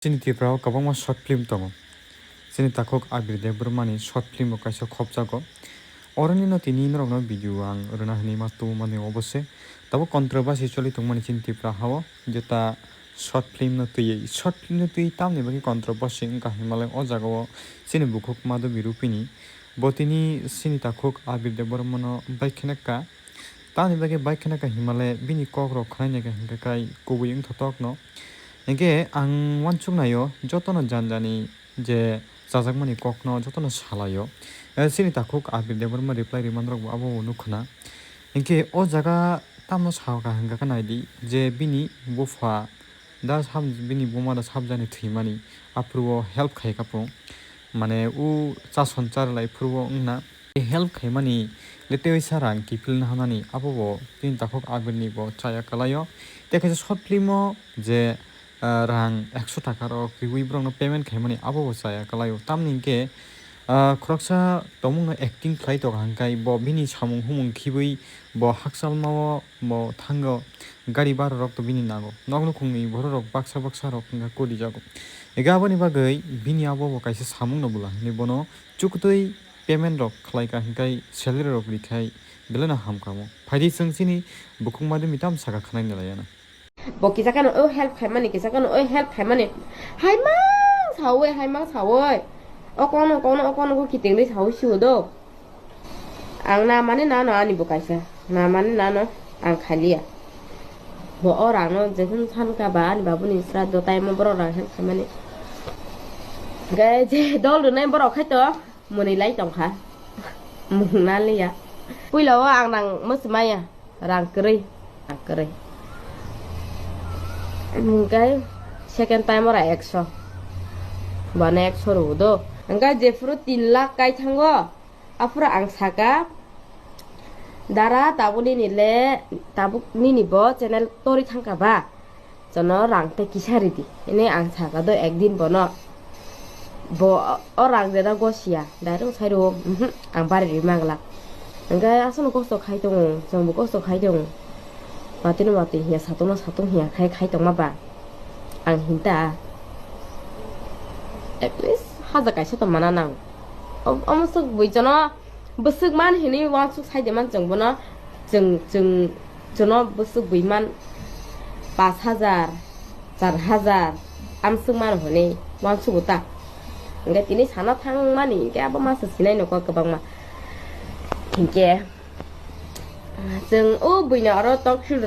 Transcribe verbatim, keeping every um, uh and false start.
Chini Tripura o kwbangma short film tongo. Chini takhuk Abir Debbarma ni short film bo kaisa khopjago. Oroni no tini norok no video ang rwna hinwi ma tubu mani obo se. Tabuk controversy choli tongmani chini Tripura ha o, jeta short film no twiwi, short film no twiwi tamni bagwi controversy wngkha hinmalai o jaga o chini bukhuk Madhubi Rupini. Bo tini chini takhuk Abir Debbarma no bai kheno ka. Tamni bagwi bai kheno ka hinmale bini kok rok khwnai nai ka hinkhe kai kubui wngthotok no. Hinkhe ang uansuk naio jotono jani jani je chajakmani kokno jotono salaio. Eh, chini takhuk Abir Debbarma reply rwmani rok bo abo bo nukho na. Hinkhe o jaga tamo sao ka hinkhe khe naidi je bini bupha da sab-, bini buma da sabjani thwimani aphuru o help khai ka phung. Mane u chason charwlai phuru o wngna. Help khaimani le teisa rang kiphilna hanani abo bo chini takhuk Abirni bo chaya kalaio. Tei kaisa short film o je, ah, rang ekso taka rok riwi borokno payment khaimani abo bo chaya kalaio. Tamni hinkhe, ah, khoroksa tongmungno acting khlai tongo hwnkhai bo bini samung humung khibwi bo hakchalmao bo thango, gari bara rok to bini nango. Nok nukhungni borok rok baksa baksa rok wngkha kodi jago. Ega aboni bagwi bini abo bo kaisa samung no bwla hinwi bono chukutwi payment rok khlai ka hinkhai salary rok rikhai belai no ham kamo. Phaidi chwng chini bukhuk Madhubi tamo saka khwnai nilaiya na. Bo kisa kano o help khaimani, kisa kano o help khaimani. Haimang sawi, haimang sawi. O kono, kono, o kono ko kitingri sawi siu do. Ang na mani nano ani bo kaisa. Na mani nano ang khaliya. Bo o rangno jephun san ka ba ani babuni sra do time o borok rang help khaimani. Ga je dol rwnai borok khai to. Mwnwi lai tongkha. Mung na liya. Puila o ang nang mwswmaya. Rang kwrwi. Rang kwrwi. Hwnkhe second time ora ekso. Bana ekso rw do. Hwnkhe jephuru tin lakh kai thango. Aphuru ang saka. Dara tabuk nini le, tabuk nini bo channel tori thangkha ba? Jono rang tei kisa ridi. Ini ang saka do ekdin bono. Bo o rang jeda gosiya. Direct sai rwo, mhm, ang bari ri manglak. Hwnkhe aswkno kosto khai tongo, chwngbo kosto khai tongo. Watwino watwi hiya, satungno satung hiya khai, khai tongma ba. Ang hinta. At least haja kaisa to mana nang. Om-, omo swk bui jono bwswk man hinwi uansuk sai de man chwng bono. Chwng, chwng, chwngno bwswk bui man pas hajar, char hajar, amswk man hwnwi uansugo ta. Hwnkhe tini sana thangmani hinkhe abo masa sinai nokha kwbangma. Hinkhe chwng o buino oro talk show